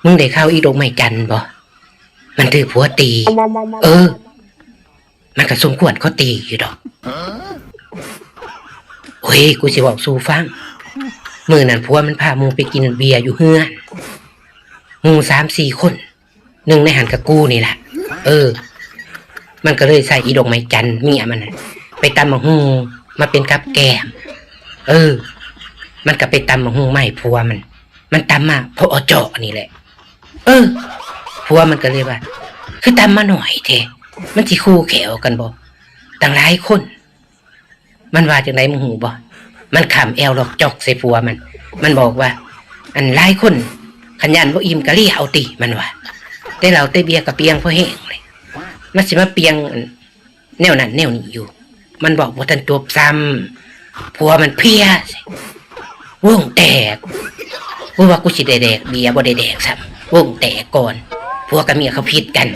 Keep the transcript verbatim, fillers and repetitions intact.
มึงได้ข่าวอีดอกไม้จันทร์บ่ มันถืกผัวตี เออ มันก็สมควรเขาตีอยู่ดอก โอ้ย กูสิเว้าสู่ฟัง มื้อนั้นผัวมันพาหมู่ไปกินเบียร์อยู่เฮือน หมู่สามสี่คน หนึ่งในหั้นก็กูนี่แหละ เออ มันก็เลยใส่อีดอกไม้จันทร์เมียมันน่ะ ไปตำบักหุ่งมาเป็นกับแกล้ม เออ มันก็ไปตำบักหุ่งมาให้ผัวมัน มันตำมาพออจอนี่แหละ เออ ผัวมันก็เลยว่า คือตำมาหน่อยแท้ มันสิคู่แข่วกันบ่ ตั้งหลายคน มันว่าจั่งใดมึงฮู้บ่ มันขำแอวลอกจอกใส่ผัวมัน มันบอกว่า อันหลายคน คันย่านบ่อิ่มก็เลียเอาติ มันว่า แต่เหล้าแต่เบียร์ก็เปียงพอแห้งเลย มันสิมาเปียงอันแนวนั้นแนวนี้อยู่ มันบอกบ่ทันจบซ้ำ ผัวมันเพลีย วงแตก กูว่ากูสิได้แดกเบียร์บ่ได้แดกซ้ำ วงแตกก่อน ผัวกับเมียเขาผิดกัน